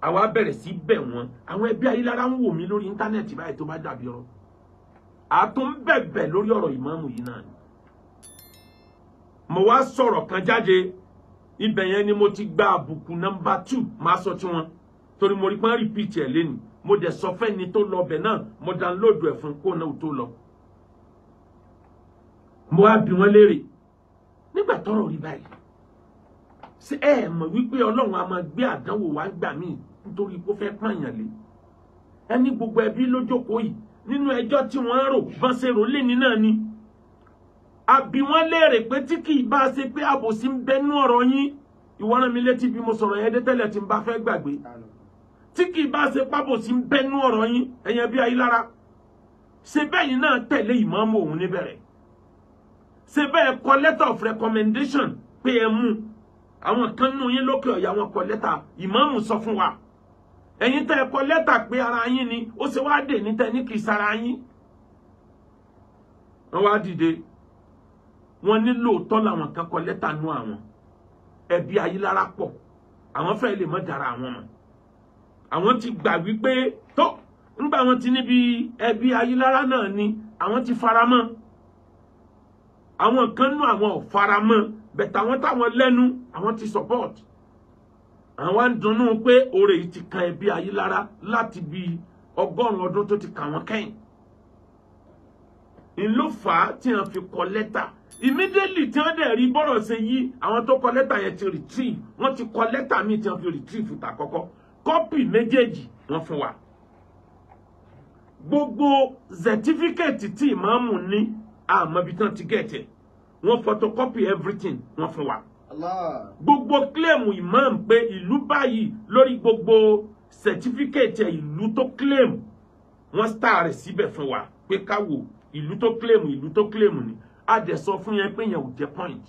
Àwa bẹ̀rẹ̀ sí bẹ̀ wọ́n. Àwọn ẹbí Ayílára ń wò mí lórí íńtánẹ́ẹ̀tì báyìí tó bá dàbí ọ̀rọ̀. Àtún bẹ̀bẹ̀ lórí ọ̀rọ̀ ìmáàmù yìí náà ni. Mo wá sọ̀rọ̀ kan jáde, ibẹ̀ yẹn ni mo ti gba àbùkù nọ́mbà 2 máa sọ tí wọn. Torí mo rí pọ́n repeat ẹ̀ lẹ́nu. Mo dẹ̀ sọ fẹ́ni tó lọ bẹ̀ náà, mo download ẹ̀ fún kó náà tó lọ. Mo wá bi wọ́n léèrè. Nígbà tọ́rọ̀ rí báyìí, ṣé ẹ mọ̀ wípé Ọlọ́run a máa gbé àdánwò wá gbà míì nítorí kó fẹ́ pààyàn lé? Ẹni gbogbo ẹbí lójókòó yìí nínú ẹjọ́ tí wọ́n ń rò bọ́n ṣe rò léni náà ni. Àbí wọ́n léèrè pé tí kì í bá ṣe pé àbòsí ń bẹnú ọ̀rọ̀ yín. Ìwọ rán mi létí bí mo sọ̀rọ̀ yẹn dé tẹ́lẹ̀ tí n bá fẹ́ gbàgbé. Tí kì í bá ṣe pábòsí ń bẹnú ọ̀rọ̀ yín, ẹ̀yẹn bí Ayílára. Ṣé bẹ́yìn náà tẹ̀lé ìmáàmù òun níbẹ̀rẹ̀? Ṣé bẹ́ẹ̀ kọ letter of recommendation pé ẹ mú? Àwọn kan nínú yín lókè ọ̀yà wọn kọ lẹ́tà, ìmáàmù sọ fún wa. Ẹ̀yin tẹ́ ẹ kọ lẹ́tà pé ara yín ni, ó ṣe wá dè ní tẹ́ ní kì í sara yín. Wọ́n wá dìde. Wọ́n ní lóòótọ́ làwọn kan kọ lẹ́tà nú àwọn. Ẹbí Ayílára pọ̀. Àwọn fẹ́ lè mọ́ dára àwọn mọ̀. Àwọn ti gbà wípé tó ńgbà wọn ti níbi ẹbí Ayílára náà ni àwọn ti faramọ́. Àwọn kan nú àwọn ò faramọ́, bẹ̀tẹ̀ àwọn táwọn lẹ́nu àwọn ti support. Àwọn ń dunnú pé oore yìí ti kan ẹbí Ayílára láti bí 100 ọdún tó ti kà wọ́n kẹ́yìn. Ń ló fà á tí wọ́n fi kọ lẹ́tà immediately tí wọ́n dẹ̀ rí bọ́rọ̀ ṣe yí. Àwọn tó kọ lẹ́tà yẹn ti retrieve, wọ́n ti kọ lẹ́tà míì tí wọ́n fi retrieve ta kọ́kọ́ copy méjèèjì wọ́n fún wa. Gbogbo certificate tí ìmáàmù ní, àmọ́ ibi tí wọ́n ti get ẹ̀, wọ́n photocopy everything, wọ́n fún wa. Allah. Gbogbo claim imam pé ìlú báyìí lórí gbogbo certificate ẹ̀, ìlú tó claim, wọ́n star rẹ̀ síbẹ̀ fún wa pé ká wò ìlú tó claim, ìlú tó claim ni. A dẹ̀ sọ fún yẹn pé yẹn ò jẹ́ point.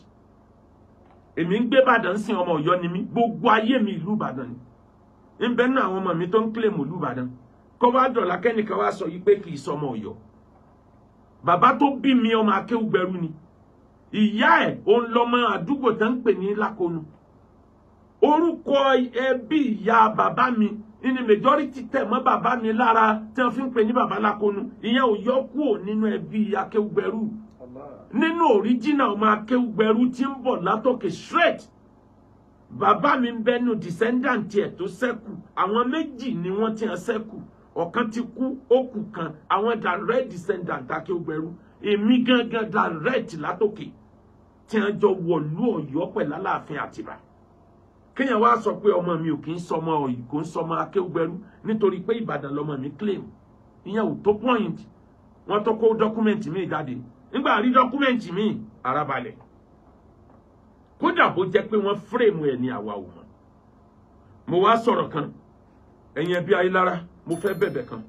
Èmi ń gbé Ìbàdàn sí, ọmọ Ọ̀yọ́ ni mí, gbogbo ayé mi ìlú Ìbàdàn ni. Ń bẹ nínú àwọn ọmọ mi tó ń claim ìlú Ìbàdàn. Kó wá dọ̀là kẹ́nìkan wá sọ yìí pé kì í sọmọ Ọ̀yọ́. Bàbá tó bí mi, ọmọ akéwùgbẹrú ni. Ìyá ẹ̀, òun lọmọ àdúgbò tó ń pè ní Lákònú. Orúkọ ẹbí ìyá bàbá mi ní majority tẹ̀ mọ́ bàbá mi lára tí wọ́n fi ń pè ní bàbá Lákònú. Ìyẹn ò yọ kúrò nínú ẹbí akéwùgbẹrú. Allah. Nínú original ọmọ akéwùgbẹrú tí ń bọ̀ látòkè straight, bàbá mi ń bẹnu descendant ẹ̀ tó ṣẹ́kù. Àwọn méjì ni wọ́n ti hàn ṣẹ́kù, ọ̀kan ti kú, ó kù kan. Àwọn direct descendant akéwùgbẹrú, èmi gangan direct látòkè tí wọ́n jọ wọ̀lú Ọ̀yọ́ pẹ̀lú Aláàfin Àtìbà. Kéèyàn wá sọ pé ọmọ mi ò kì í sọmọ Ọ̀yọ́, kò ń sọmọ akéwùgbẹrú nítorí pé Ìbàdàn lọmọ mi claim, ìyẹn ò tó point. Wọ́n tó kó document mi jáde. Nígbà rí document mi, ara balẹ̀. Kódà bó jẹ́ pé wọ́n frame ẹ̀ ní, àwa ò mọ̀. Mo wá sọ̀rọ̀ kan, ẹ̀yin ẹbí Ayílára, mo fẹ́ bẹ̀bẹ̀ kan.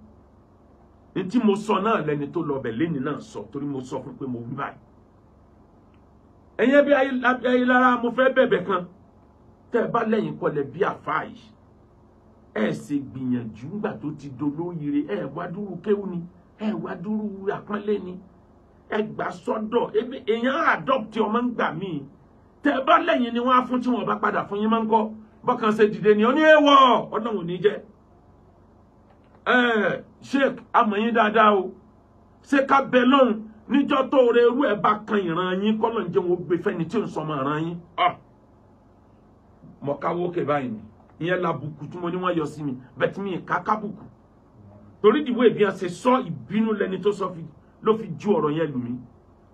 Ní tí mo sọ náà lẹni tó lọ bẹ̀ lẹ́ni náà sọ, torí mo sọ fún pé mo wí báyìí. Ẹ̀yin ẹbí Ayílára, mo fẹ́ bẹ̀bẹ̀ kan. Tẹ́ ẹ bá lẹ́yìn kọlẹ̀ bí àfáà yìí, ẹ ṣe gbìyànjú nígbà tó ti dolóyire, ẹ wá dúró kéwú ni, ẹ wá dúró àpọ́nlé ni, ẹ gbà sọ́dọ̀. Ebi èèyàn adopt ọmọ ń gbà míì. Tẹ́ ẹ bá lẹ́yìn ni wọ́n á fún, tí wọ́n bá padà fún yín máa ń kọ́ bọ́kàn ṣe dìde ni ó ní èèwọ̀. Ọlọ́run ò ní jẹ́ ẹ. Sheik, amọ̀yín dáadáa o. Ṣé ká bẹ lọ́hùn níjọ́ tó rẹ irú ẹ̀ bá kan ìran yín, kọ́ ló ń jẹ́ wọn gbé fẹ́ni tí ò ń sọmọ ìran yín? Mọ̀ káwó òkè báyìí ni. Ìyẹn làbùkù tí mo ní wọ́n yọ sí mi bẹ́ẹ̀ tí mi ká kábùkù, torí ìdìbò ìbí wọn ṣe sọ, ìbínú lẹni tó sọ ló fi ju ọ̀rọ̀ yẹn lù mí,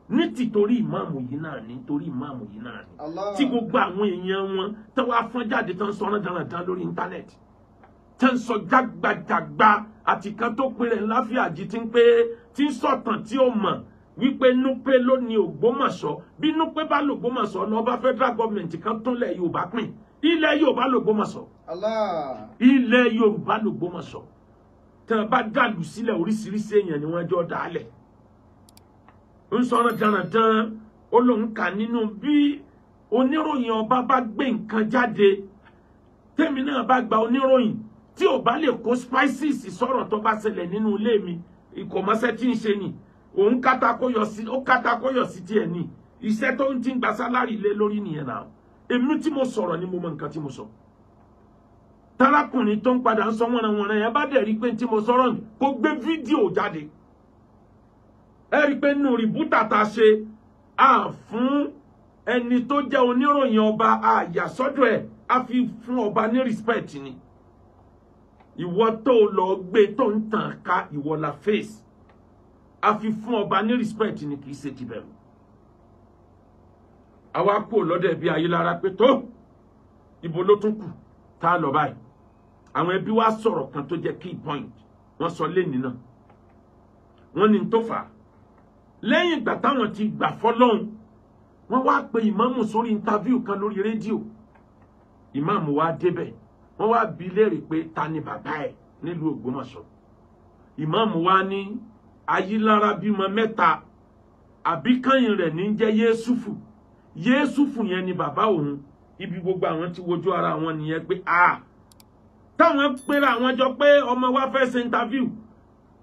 ní tìtorí ìmáàmù yìí náà ní, torí ìmáàmù yìí náà ní Allah. tí gbogbo àwọn èèyàn wọn tó wá fọ́n jáde tó ń sọ ọ́nà dandan lórí íńtánẹ́ẹ̀tì, tó ń sọ jágbajàgba, àti kan tó pe rẹ̀ ńláfíàjì, tí ń pé tí ń sọ̀tàn tí ó mọ̀ wípé Núpé ló ní Ògbómọ̀ṣọ́. Bí Núpé bá lògbómọ̀ṣọ́ lọ bá federal government kan túnlẹ̀ Yorùbá pín, ilẹ̀ Yorùbá lògbómọ̀ṣọ́. Allah. Ilẹ̀ Yorùbá lògbómọ̀ṣọ́. Tí wọ́n bá dàlù sílẹ̀, oríṣiríṣi èèyàn ni wọ́n jọ dálẹ̀. Ń sọ̀rọ̀ dandan, ó lóun kà nínú bí oníròyìn ọba bá gbé nǹkan jáde. Tèmi náà bá gba oníròyìn tí ò bá lè kó spices sọ̀rọ̀ tó bá ṣẹlẹ̀ nínú ilé mi, ìkọ̀mọ́sẹ́ tí ń ṣe ni òun kátàkóyọ̀ sí, ó kátàkóyọ̀ sí tiẹ̀ ni. Iṣẹ́ tó ń ti ń gba salary lé lórí nìyẹn náà. Èmi tí mo sọ̀rọ̀ ni mo mọ nǹkan tí mo sọ. Tarakùnrin tó ń padà ń sọ wọ́nranwọ̀nran yẹn bá dẹ̀ rí pé tí mo sọ̀rọ̀ ni, kó gbé fídíò jáde. Ẹ rí pé nínú rebuttal tá a ṣe, a fún ẹni tó jẹ́ oníròyìn ọba àyàsọ́dọ̀ ẹ̀, a fi fún ọba ní respect ni. Ìwọ tó lọ gbé tó ń tàn ká, ìwọ la face. A fi fún ọba ní respect ni, kì í ṣe ti bẹ̀rù. Àwa kú lọ́dọ̀ ẹbí Ayélára pé tó ibo ló tún kù tá a lọ báyìí. Àwọn ẹbí wa sọ̀rọ̀ kan tó jẹ́ key point. Wọ́n sọ lẹ́nìí náà, wọ́n ní tó fà á lẹ́yìn ìgbà táwọn ti gbà fọlọ́hún, wọ́n wá pe ìmáàmù sórí interview kan lórí rédíò. Ìmáàmù wa débẹ̀, wọ́n wá bi léèrè pé ta ni bàbá ẹ̀ nílùú Ògbómọ̀ṣọ́. Ìmáàmù wa ní Ayílára bímọ mẹ́ta, àbíkányìn rẹ̀ ní jẹ́ Yéésùfù. Yéésùfù yẹn ni bàbá òun. Ibi gbogbo àwọn tí wojú ara wọn nìyẹn pé a táwọn pera àwọn jọ pé ọmọ wa fẹ́ ṣe interview,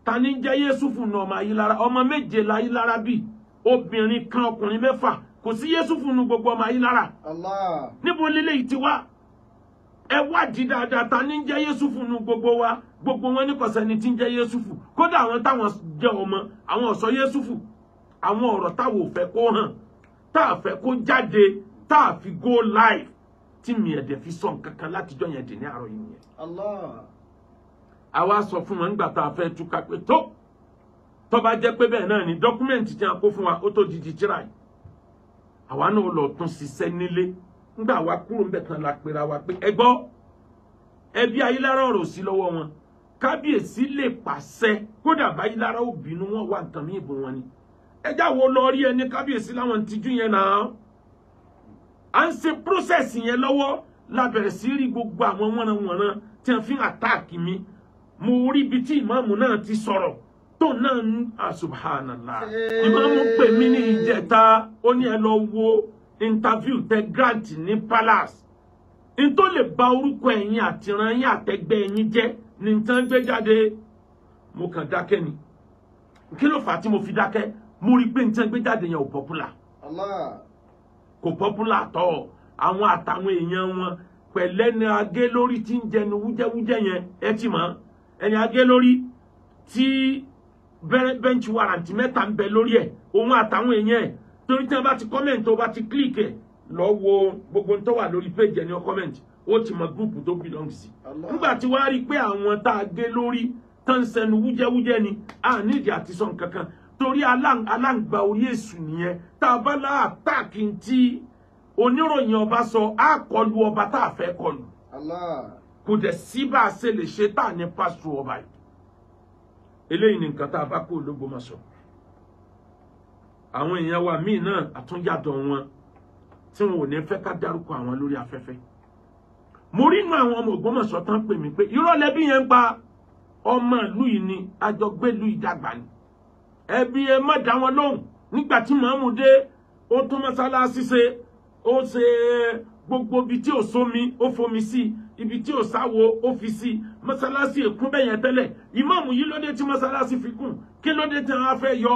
ta ní jẹ́ Yéésùfù nu ọmọ Ayílára? Ọmọ méje la Ayílára bí, obìnrin kan, ọkùnrin mẹ́fà. Kò sí Yéésùfù nu gbogbo ọmọ Ayílára. Allah. Níbo lélẹ́yìí ti wá? Ẹ wádìí dáadáa, ta ní jẹ́ Yéésùfù nu gbogbo wa? Gbogbo wọn ní kò sẹ́ni tí ń jẹ́ Yéésùfù. Kódà àwọn táwọn jẹ́ ọmọ àwọn ọ̀sọ́ Yéésùfù. Àwọn ọ̀rọ̀ táwọn ò fẹ́ kó hàn, tá a fẹ́ kó jáde, tá a fi go live. Tí mi ẹ̀dẹ̀ fi sọ nǹkan kan látijọ́ yẹn dì ní àárọ̀ yìí nìyẹn. Allah. Àwa sọ fún wọn nígbà tá a fẹ́ túká pé tó tó bá jẹ́ pé bẹ́ẹ̀ náà ni dọ́kúmẹ̀ntì tí a kó fún wa ó tó di tíra yìí. Àwa náà lọ tún ṣiṣẹ́ nílé. Nígbà wa kúrò ń bẹ̀ tán la pera wa pé ẹ gbọ́, ẹbí Ayílára ọ̀rọ̀ sí lọ́wọ́ wọn. Kábíyèsí lè pàṣẹ kódà báyílára ò bínú wọn wá nǹkan míì bò wọn ni. Ẹ jáwo lọ rí ẹni kábíyèsí láwọn tijú yẹn náà. À ń ṣe process yẹn lọ́wọ́ la bẹ̀rẹ̀ sí rí gbogbo àwọn wọ́nranwọ̀nran tí wọ́n fi ń attack mi. Mo rí ibi tí ìmáàmù náà ti sọ̀rọ̀ tó náà ń subhanallah. Ìmáàmù pè mí ní ìjẹta, ó ní ẹ lọ wo interview tẹ grant ní palace. N tó lè ba orúkọ ẹ̀yin àtìrán yín àtẹgbẹ́ ẹ̀yin jẹ́ ní tán gbé jáde. Mo kàn dákẹ́ ni. Kí ló fà á tí mo fi dákẹ́? Mo rí pé n tán gbé jáde yẹn ò popular. Allah. Kò popular tọ́. Àwọn àtàwọn èèyàn wọn pẹ̀lẹ́ ní agé lórí tí ń jẹnu wújẹ́wújẹ́ yẹn, ẹ ti mọ̀. Ẹni agé lórí tí bench warrant mẹ́ta ń bẹ lórí ẹ̀, òun àtàwọn èèyàn ẹ̀. Torí tí wọ́n bá ti comment, tó bá ti click ẹ̀, lọ wo gbogbo tó wà lórí page ẹni ó comment, ó ti mọ group tó belong sí. Nígbà tí wàá rí pé àwọn tá a gé lórí tán ń sẹnu wújẹ́wújẹ́ ni, a nídìí àti sọ nǹkan kan. Torí aláǹgbá orí èṣù nìyẹn. Tá a bá láàtàkì tí oníròyìn ọba sọ, á kọlu ọba tá a fẹ́ kọlu. Kò dẹ̀ sí bá a ṣe lè ṣe tá a ní pásítọ̀ ọba yìí. Eléyìí ni nǹkan tá a bá kó Ológbòmọ̀ṣọ́. Àwọn èèyàn wa míì náà àtúnyàdọ̀ wọn tí wọn ò ní fẹ́ ká dárúkọ àwọn lórí afẹ́fẹ́. Mo rí inú àwọn ọmọ Ògbómọ̀ṣọ́ tán pè mí pé irọ́ lẹbí yẹn ń pa, ọmọ ìlú yìí ni, àjọgbélú ìdàgbà ni. Ẹbí ẹ má dá wọn lóhùn. Nígbà tí màmú dé, ó tún mọ́sálásí ṣe, ó ṣe gbogbo ibi tí ò sómi, ó fomi sí, ibi tí ò sáwo, ó fi sí. Mọ́sálásí èkún bẹ́yẹn tẹ́lẹ̀. Ìmáàmù yìí ló dé tí mọ́sálásí fi kún, kí ló dé tí wọ́n á fẹ́ yọ?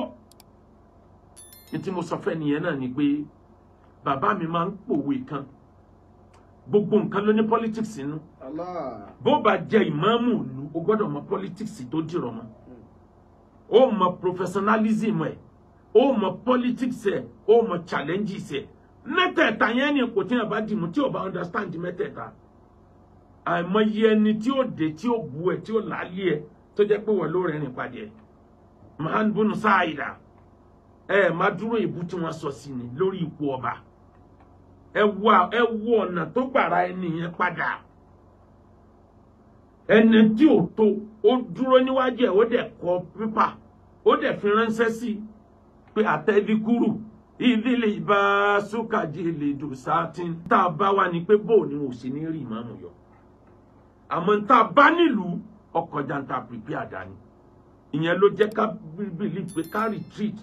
Ní tí mo sọ fẹ́ nìyẹn náà ni pé bàbá mi máa ń pòwe kan. Gbogbo nǹkan ló ní politics nínú. Bó bá jẹ ìmáàmù ìlú, o gbọ́dọ̀ mọ politics tó dìrọ̀ mọ́. Ó mọ professionalism ẹ̀, ó mọ politics ẹ̀, ó mọ challenges ẹ̀. Mẹ́tẹ̀ẹ̀ta yẹn ni kò tí a bá dìmú tí ò bá understand mẹ́tẹ̀ẹ̀ta. Àìmọye ẹni tí ó dé, tí ó bu ẹ, tí ó làálí ẹ, tó jẹ́ pé wọ́n ló rẹ́rìn pàdé ẹ̀. Màá bónú sáàyìdá. Ẹ má dúró ìbú tí wọ́n sọ sí ni lórí ipò ọba. Ẹ wo ọ̀nà tó gbàrà ẹni yẹn padà. Ẹni tí ò tó, ó dúró níwájú ẹ̀, ó dẹ̀ kọ pípà, ó dẹ̀ fi ránṣẹ́ sí pé àtẹ́bí kúrú ìdílé ìbá súkàjì lè dùn sátín. Tá a bá wà ní pé bó ni ò sí ní rí ìmáàmù yọ. Àmọ́ tá a bá nílùú ọkọ̀ janta prepare dání. Ìyẹn ló jẹ́ ká believe pé ká retreat,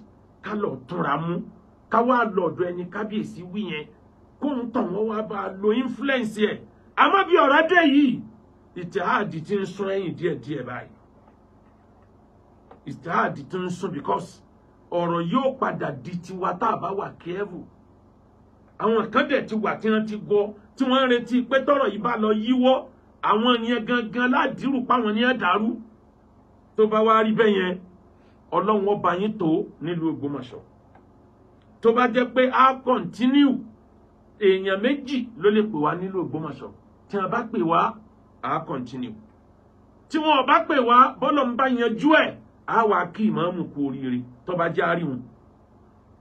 ká lọ túnra mú, ká wá lọ́dọ̀ ẹni kábíyèsí wí yẹn, kóun tàn wọ́n wá bá a lo influence ẹ̀. Àmọ́ bí ọ̀rọ̀ dé yìí, ìtìhádì ti ń sún ẹ̀yìn díẹ̀díẹ̀ báyìí. Ìtìhádì ti ń sún because ọ̀rọ̀ yóò padà di tiwa tá a bá wà careful. Àwọn kan dẹ̀ ti wà tí wọ́n ti gọ, tí wọ́n ń retí pé tọ́rọ̀ yìí bá lọ yíwọ́, àwọn yẹn gangan ládìrú páwọn yẹn dàrú. Tó bá wá rí bẹ́ẹ̀ yẹn, Ọlọ́run ọba yín tó nílùú Ògbómọ̀ṣọ́. Tó bá jẹ́ pé a continue, èèyàn méjì ló lè pè wá nílùú Ògbómọ̀ṣọ́. Tí wọ́n bá pè wá, a continue. Tí wọ́n bá pè wá, bọ́lọ̀ ń bá yanjú ẹ̀, á wá kí ìmáàmù kú oríire tó bá jẹ́ àríwọ̀n.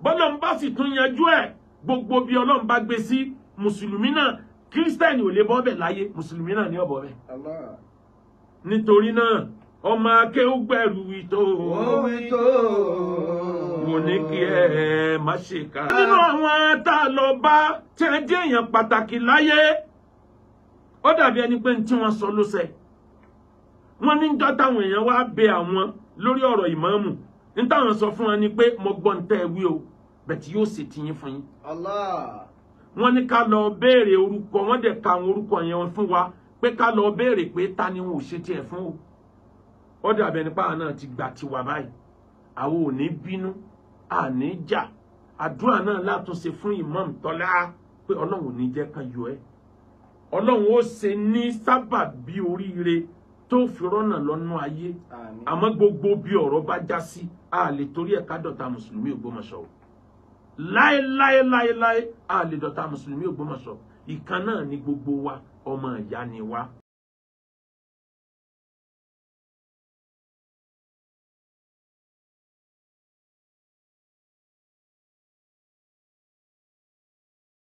Bọ́lọ̀ ń bá sì tún yanjú ẹ̀, gbogbo bí Ọlọ́run bá gbé sí, mùsùlùmí náà, kírísítẹ́nì ò lè bọ́ bẹ̀ láyé, mùsùlùmí náà ní ó bọ́ bẹ̀. Nítorí náà, ọmọ akéwúgbẹ̀rù ìtò mo ní kí ẹ má ṣe ká. Nínú àwọn tá a lọ bá tí ẹ jẹ́ èèyàn pàtàkì láyé, ó dàbí ẹni pé tí wọ́n sọ ló ṣẹ. Wọ́n ní jọ́ táwọn èèyàn wá bẹ àwọn lórí ọ̀rọ̀ ìmáàmù. Ní táwọn sọ fún wọn ni pé mo gbọ́ ń tẹ́ ẹ wí o, bẹ̀tí yóò ṣe tiyín fún yín. Wọ́n ní ká lọ béèrè orúkọ, wọ́n dẹ̀ ka àwọn orúkọ yẹn fún wa pé ká lọ béèrè pé ta ni wọn ò ṣe tiẹ̀ fún o. Ó dàbí ẹni páwọn náà ti gbà tiwa báyìí. Àwọn ò ní bínú, à ní jà. Àdúrà náà látúnṣe fún Imam Tọ́lá pé Ọlọ́run ò ní jẹ́ kán yọ ẹ́. Ọlọ́run ó ṣe ní sábàbí oríire tó fi rọ́nà lọ́nà ayé. Àmọ́ gbogbo bí ọ̀rọ̀ bá já sí, a lè torí ẹ̀ ká dọ̀tá mùsùlùmí Ògbómọ̀ṣọ́. Láéláéláéláé a lè dọ̀tá mùsùlùmí Ògbómọ̀ṣọ́. Ìkan náà ni gbogbo wa, ọmọ ìyá ni wa.